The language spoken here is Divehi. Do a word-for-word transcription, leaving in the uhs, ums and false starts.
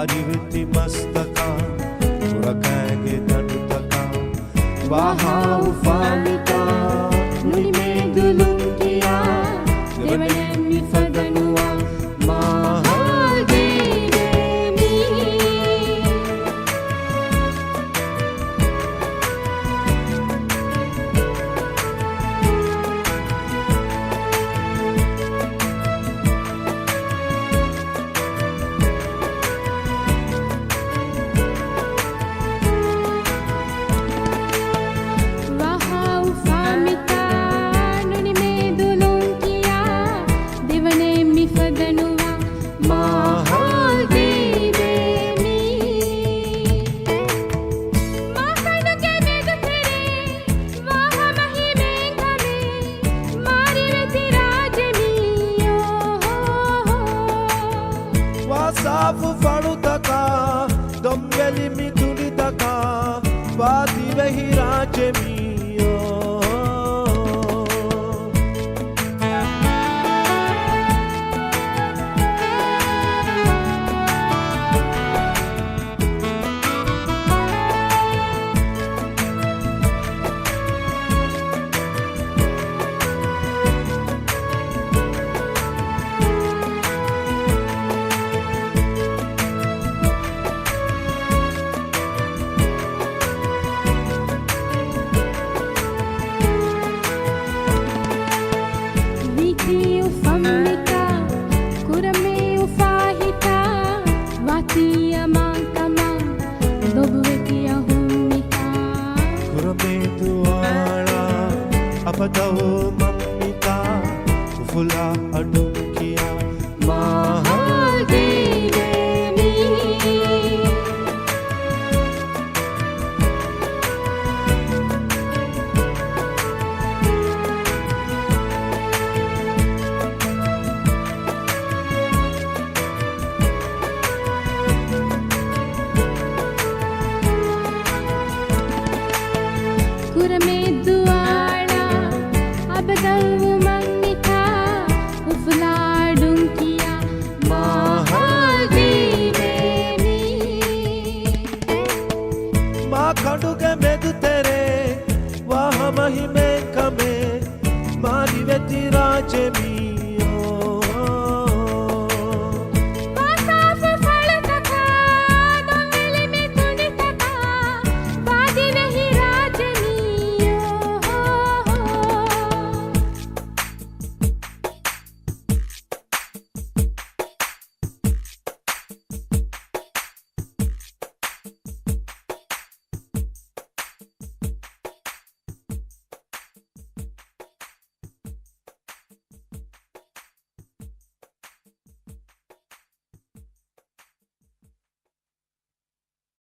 އަރިވެތި މަސްތަކާ، ކުރަކައިގެ ދަނޑުތަކާ، ވާހާ އުފާނިތާ، ނުނިމޭ ދުލުން ކިޔާ، ދެވަނައެއް މިފަދަ ނުވާ، މާ ހާލް ދީވޭ މީ. ވާހާ އުފާނިތާ، ނުނިމޭ ދުލުން ކިޔާ، ދެވަނައެއް މިފަދަ ނުވާ، މާ ހާލް ދީވޭ މީ. މާ ކަނޑުގެ މެދުތެރޭ، ވާ ހަމަ ހިމޭން ކަމެއް، މާ ރިވެތި ރާއްޖެ މީ، އޯ ހޯ ހޯ. ވާ ސާފު ފަޅުތަކާ، ދޮންވެލި މި ތުނޑިތަކާ، ވާ ދިވެހި ރާއްޖެ މީ.